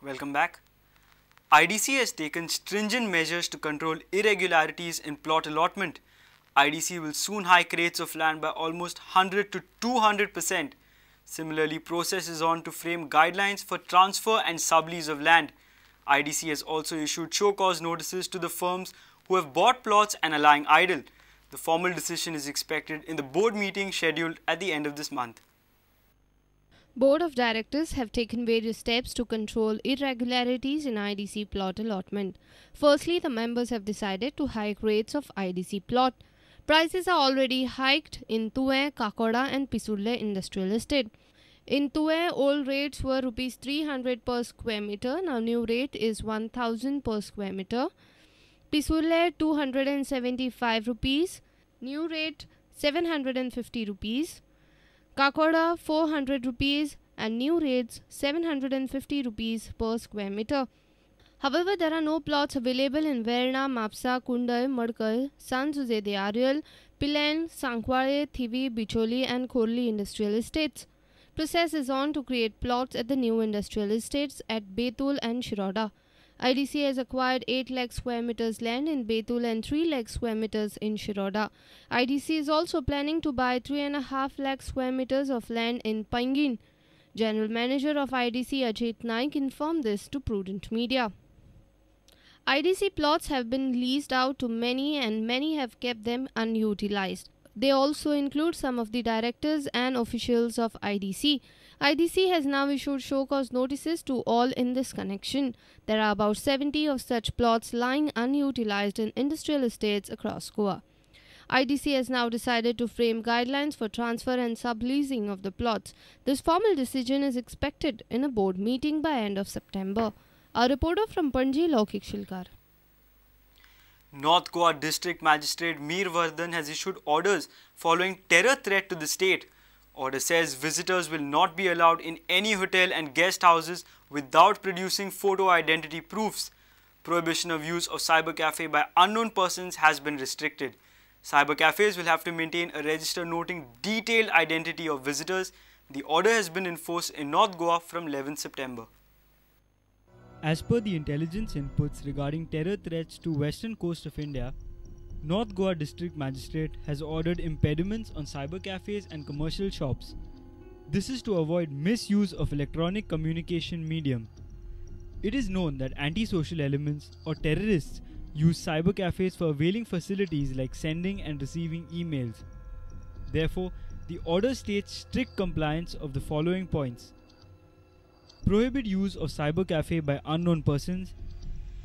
Welcome back. IDC has taken stringent measures to control irregularities in plot allotment. IDC will soon hike rates of land by almost 100 to 200%. Similarly, process is on to frame guidelines for transfer and sublease of land. IDC has also issued show cause notices to the firms who have bought plots and are lying idle. The formal decision is expected in the board meeting scheduled at the end of this month. Board of Directors have taken various steps to control irregularities in IDC plot allotment. Firstly, the members have decided to hike rates of IDC plot. Prices are already hiked in Tuem, Kakoda and Pissurle industrial estate. In Tuem, old rates were rupees 300 per square meter. Now new rate is 1000 per square meter. Pissurle 275 rupees, new rate 750 rupees. Kakoda 400 rupees and new rates 750 rupees per square meter. However, there are no plots available in Verna, Mapsa, Kundai, Madkai, San Jose de Ariel, Pilen, Sankwale, Thivi, Bicholi and Khorli industrial estates. Process is on to create plots at the new industrial estates at Betul and Shiroda. IDC has acquired 8 lakh square meters land in Betul and 3 lakh square meters in Shiroda. IDC is also planning to buy 3.5 lakh square meters of land in Pangin. General Manager of IDC Ajit Naik informed this to Prudent Media. IDC plots have been leased out to many and many have kept them unutilized. They also include some of the directors and officials of IDC. IDC has now issued show cause notices to all in this connection. There are about 70 of such plots lying unutilized in industrial estates across Goa. IDC has now decided to frame guidelines for transfer and subleasing of the plots. This formal decision is expected in a board meeting by end of September. Our reporter from Panji, Laukik Shilkar. North Goa District Magistrate Mir Vardhan has issued orders following terror threat to the state. Order says visitors will not be allowed in any hotel and guest houses without producing photo identity proofs. Prohibition of use of cyber cafe by unknown persons has been restricted. Cyber cafes will have to maintain a register noting detailed identity of visitors. The order has been enforced in North Goa from 11 September. As per the intelligence inputs regarding terror threats to western coast of India, North Goa District Magistrate has ordered impediments on cyber cafes and commercial shops. This is to avoid misuse of electronic communication medium. It is known that antisocial elements or terrorists use cyber cafes for availing facilities like sending and receiving emails. Therefore, the order states strict compliance of the following points. Prohibit use of cyber cafe by unknown persons,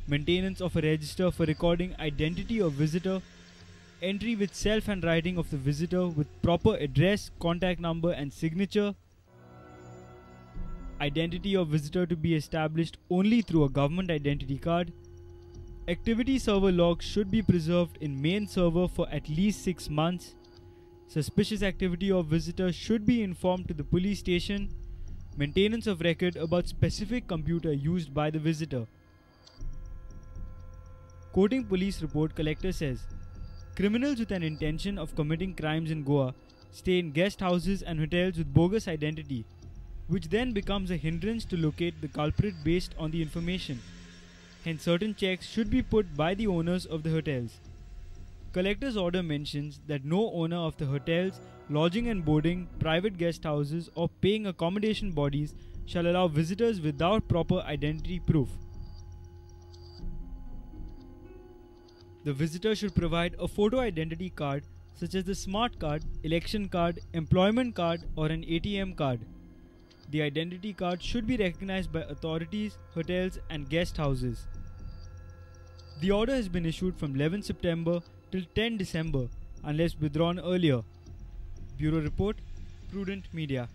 maintenance of a register for recording identity of visitor, entry with self-handwriting of the visitor with proper address, contact number and signature, identity of visitor to be established only through a government identity card, activity server logs should be preserved in main server for at least 6 months, suspicious activity of visitor should be informed to the police station, maintenance of record about specific computer used by the visitor. Quoting police report, collector says, criminals with an intention of committing crimes in Goa stay in guest houses and hotels with bogus identity, which then becomes a hindrance to locate the culprit based on the information. Hence, certain checks should be put by the owners of the hotels. Collector's order mentions that no owner of the hotels, lodging and boarding, private guest houses or paying accommodation bodies shall allow visitors without proper identity proof. The visitor should provide a photo identity card such as the smart card, election card, employment card or an ATM card. The identity card should be recognized by authorities, hotels and guest houses. The order has been issued from 11 September till 10 December unless withdrawn earlier. Bureau Report, Prudent Media.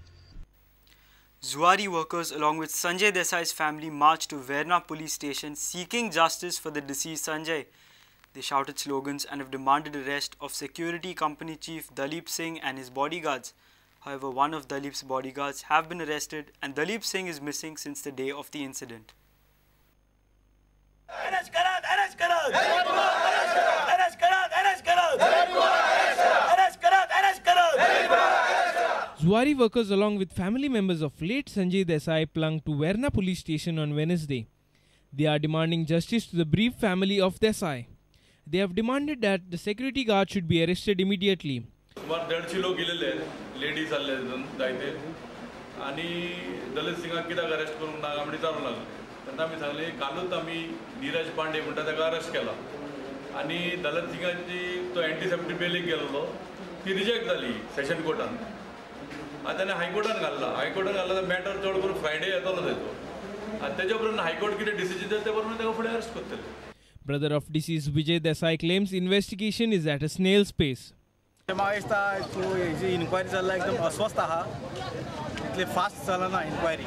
Zuari workers along with Sanjay Desai's family marched to Verna police station seeking justice for the deceased Sanjay. They shouted slogans and have demanded arrest of security company chief Dalip Singh and his bodyguards. However, one of Dalip's bodyguards have been arrested and Dalip Singh is missing since the day of the incident. Zuari workers along with family members of late Sanjay Desai plunged to Verna police station on Wednesday. They are demanding justice to the bereaved family of Desai. They have demanded that the security guard should be arrested immediately. सुमार 150 लोक गेलेले, ladies आसले तितून जायते, आनी दलित सिंगाक कित्याक arrest करूंक ना आमी विचारूंक लागले. तेन्ना आमी सांगलें कालूच आमी नीरज पांडे म्हणटा ताका अरेस्ट केला आनी दलित सिंगाची तो एंटीसेप्टीक बेलीक गेल्लो, ती रिजेक्ट जाली सेशन कोर्टान. आनी ताणें हायकोर्टान घाल्ला, हायकोर्टान घाल्ला तर मॅटर चड करून फ्रायडे येतलो तेजो, आनी तेज्या उपरांत हायकोर्ट कितें डिसिजन दिता ते प्रमाणे ताका फुडें अरेस्ट करतले. Brother of deceased Vijay Desai claims investigation is at a snail's pace. म्हाका दिसता जी इन्क्वायरी चल्ला एकदम अस्वस्थ आहा, इतले फास्ट चलना इन्क्वायरी,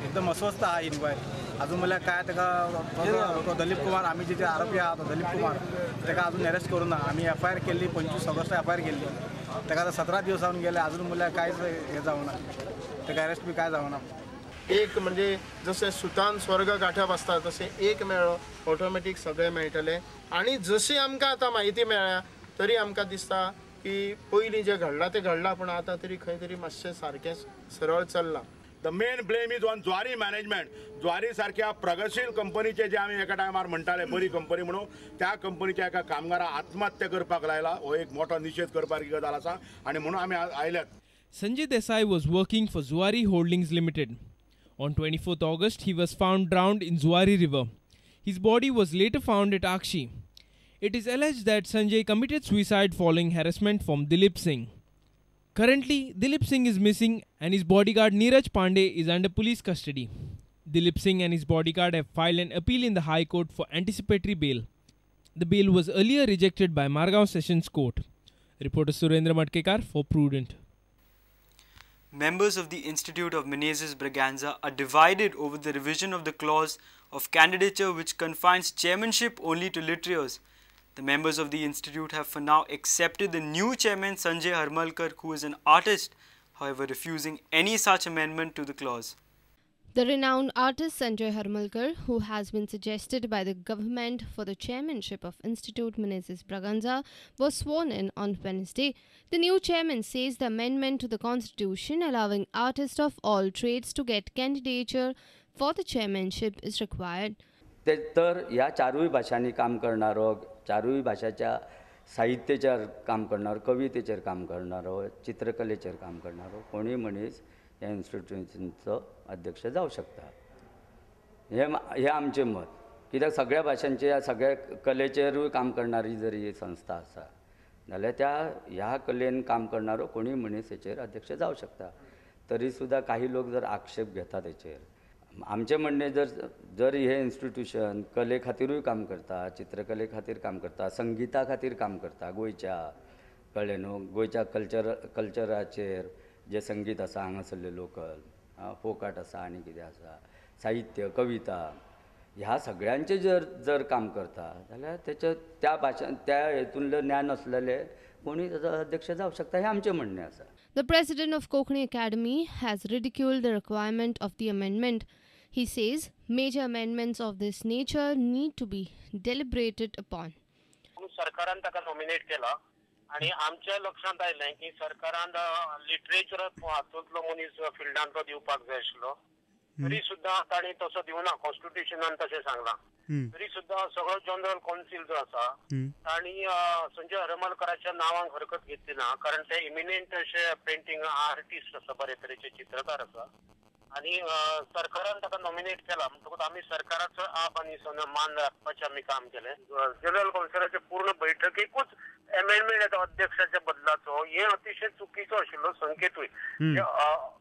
एकदम अस्वस्थ आहा इन्क्वायरी. अजून म्हणल्यार काय ताका तो दलीप कुमार, आमी जे आरोपी आहा तो दलीप कुमार, ताका अजून अरेस्ट करूं ना. आमी एफ I R केल्ली 25 ऑगस्ट एफ I R केल्ली, ताका आतां 17 दिवस जावन गेले, अजून म्हणल्यार कांयच हें जावना, ताका अरेस्ट बी कांय जावना. एक म्हणजे जशें सुतान स्वर्ग गांठप आसता तशें एक मेळ्ळो ऑटोमॅटीक सगळें मेळटलें. आनी जशी आमकां आतां म्हायती मेळ्ळ्या तरी आमकां दिसता की पयलीं जें घडलां तें घडलां, पूण आतां तरी खंय तरी मातशें सारकें सरळ चल्लां. The main blame is on Zuari management. Zuari सारख्या प्रगतशील कंपनीचे जे आमी एका टायमार म्हणटाले बरी कंपनी म्हणून, त्या कंपनीच्या एका कामगारा आत्महत्या करपाक लायला, हो एक मोठो निशेध करपाची गजाल आसा आनी म्हणून आमी आयल्यात. Sanjay Desai was working for Zuari Holdings Limited. On 24th August, he was found drowned in Zuari River. His body was later found at Akshi. It is alleged that Sanjay committed suicide following harassment from Dilip Singh. Currently, Dilip Singh is missing and his bodyguard Neeraj Pandey is under police custody. Dilip Singh and his bodyguard have filed an appeal in the High Court for anticipatory bail. The bail was earlier rejected by Margao Sessions Court. Reporter Surendra Matkekar for Prudent. Members of the Institute of Menezes Braganza are divided over the revision of the clause of candidature which confines chairmanship only to literateurs. The members of the institute have for now accepted the new chairman Sanjay Harmalkar, who is an artist, however refusing any such amendment to the clause. The renowned artist Sanjay Harmalkar, who has been suggested by the government for the chairmanship of Institute Menezes Braganza, was sworn in on Wednesday. The new chairman says the amendment to the constitution allowing artists of all trades to get candidature for the chairmanship is required. तर ह्या चारूय भाशांनी काम करणारो, चारूय भाशाच्या साहित्याचेर काम करणारो, कवितेचेर काम करणारो, चित्रकलेचेर काम करणारो कोणूय मनीस ह्या इन्स्टिट्युशनचो अध्यक्ष जावं शकता. हें आमचें मत. कित्याक सगळ्या भाशांचे सगळ्या कलेचेरूय काम करणारी जरी ही संस्था आसा जाल्यार त्या ह्या कलेन काम करणारो कोणूय मनीस हेचेर अध्यक्ष जावं शकता. तरी सुद्दां काही लोक जर आक्षेप घेता तेचेर, आमचें म्हणणें जर जर हें इन्स्टिट्युशन कले खातीरूय काम करता, चित्रकले खातीर काम करता, संगिता खातीर काम करता, गोंयच्या कळ्ळें न्हू, गोंयच्या कल्चराचेर जें संगीत आसा हांगासरलें लोकल फोक आर्ट आसा आनी कितें आसा, साहित्य, कविता, ह्या सगळ्यांचें जर जर काम करता जाल्यार तेच्या त्या भाशेन त्या हेतूनलें ज्ञान आसलेलें कोणूय ताजो अध्यक्ष जावं शकता, हें आमचें म्हणणें आसा. The president of Konkani Academy has ridiculed the requirement of the amendment. He says major amendments of this nature need to be deliberated upon. सरकारान ताका नॉमिनेट केला आनी आमच्या लक्षांत आयलें की सरकारान लिटरेचर हातूंतलो मनीस फिल्डांतलो दिवपाक जाय आशिल्लो, तरी सुद्दां तांणी तसो दिवना, कॉन्स्टिट्युशनान तशें सांगलां. तरी सुद्दां सगळो जनरल कावन्सील जो आसा तांणी संजय हरमलकराच्या नांवाक हरकत घेतली ना, कारण ते इमिनेंट अशे पेंटींग आर्टिस्ट आसा, बरे तरेचे चित्रकार आसा आनी सरकारान ताका नॉमिनेट केला. म्हणटकूच आमी सरकाराचो आप आनी मान राखपाचें आमी काम केलें. जनरल कावन्सिलाचे पूर्ण बैठकीकूच अमेंडमेंट येता अध्यक्षाच्या बदलाचो, हे अतिशय चुकीचो आशिल्लो संकेतूय.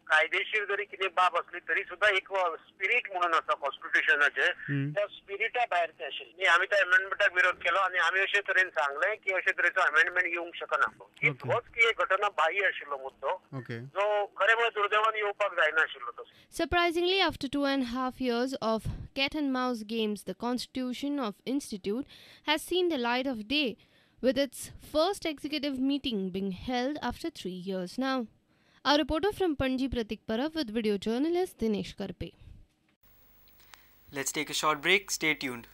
कायदेशीर जरी कितें बाब आसली तरी सुद्दां एक स्पिरीट म्हणून आसा कॉन्स्टिट्युशनाचे, त्या स्पिरिटा भायर तें आशिल्लें. आमी त्या अमेंडमेंटाक विरोध केलो आनी आमी अशे तरेन सांगलें की अशे तरेचो अमेंडमेंट येवंक शकना. होच की घटना बाह्य आशिल्लो मुद्दो जो खरें म्हळ्यार दुर्दैवान येवपाक जायनाशिल्लो तसो. Surprisingly, after 2.5 years of cat and mouse games, the constitution of institute has seen the light of day, with its first executive meeting being held after 3 years now. Our reporter from Panji, Pratik Parab, with video journalist Dinesh Karpe. Let's take a short break. Stay tuned.